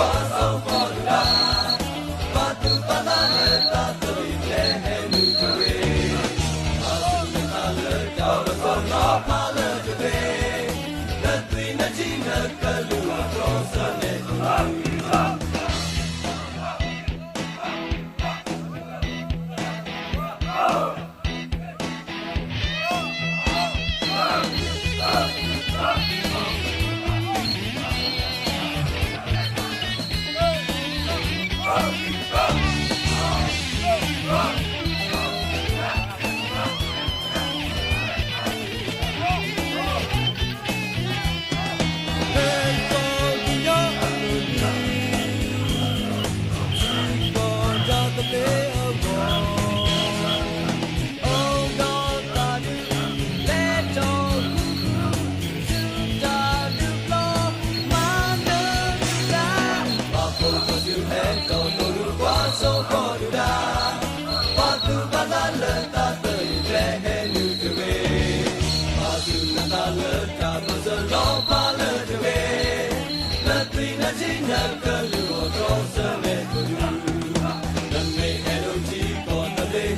ပှၤဖိသၣ်စုဟဲကီၢ်သိၣ်လိကွၢ်စိဃီၤဒုၣ်ဒါ, ပှၤသူၣ်ပှၤသးလၢတၢ်သ့ၣ်ညါကျဲဟဲနုာ်တဂ့ၤ, ပှၤသူၣ်ပှၤသးလၢတၢ်ပၢၢ်ဆၢလီၤဖးလၢတဂ့ၤ, လၢသွံၣ်နၢ်ဆံနၢ်ကလုၢ်အီၤတြီဆၢမဲာ်ကဒု, နမ့ၢ်အဲၣ်ဒိးထံကီၢ်တသ့ဟဲကီၢ်လၢအချ့, ပာ်တ့ၢ်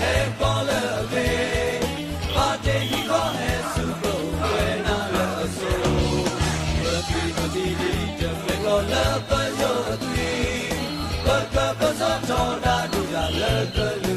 ဟံၣ်ဃီဟဲဆူပအိၣ်ဝဲနၤလၢအစိၤ, ပသွံၣ်ပထံဒ်တဖျဲးကျီလၢပယီၤအသွံၣ်, ပကပစီထီဒါဒုၣ်ဒါလၢကလုာ်